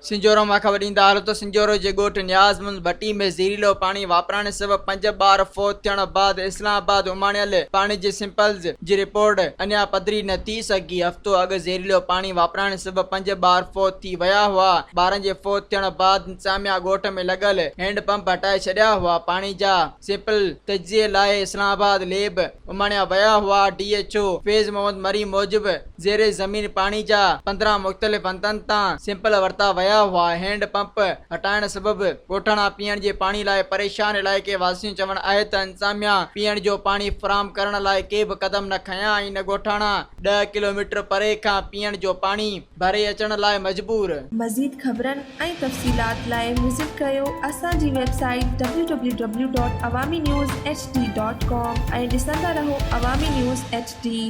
سنجهورو مان خبر ڏيندا هلون ته سنجهورو جي ڳوٺ نياز محمد ڀٽي ۾ زهريلو پاڻي واپرائڻ سبب پنج ٻار فوت ٿيڻ بعد اسلام آباد اماڻيل پاڻي جي سيمپلز جي رپورٽ اڃا پڌري نه ٿي سگهي. هفتو اڳ زهريلو پاڻي واپرائڻ سبب پنج ٻار فوت ٿي ويا هئا. ٻارن جي فوت ٿيڻ بعد انتظاميا ڳوٺ ۾ لڳل هينڊ پمپ هٽائي ڇڏيا هئا. پاڻي جا سيمپل تجزيي لاء اسلام آباد ليب اماڻيا ويا هئا. D H O Faiz Muhammad Marri موجب زير زمين پاڻي جا 15 مختلف هنڌن تان سيمپل ورتا ويا هئا، هينڊ پمپ هٽائڻ سبب ڳوٺاڻا پيئڻ جي پاڻي لاء پريشان، علائقي واسين چوڻ آهي ته انتظاميا پيئڻ جو پاڻي فراهم ڪرڻ لاء ڪي به قدم نه کنيا ۽ نه ڳوٺاڻا ڏهه ڪلوميٽر پري کان پيئڻ جو پاڻي ڀري اچڻ لاء مجبور. مزيد خبرن ۽ تفصيلات لاء وزٽ ڪريو اسان جي website W W W dot Awami news H D dot com ۽ ڏسندا رهو عوامي نيوز ايڇ ڊي.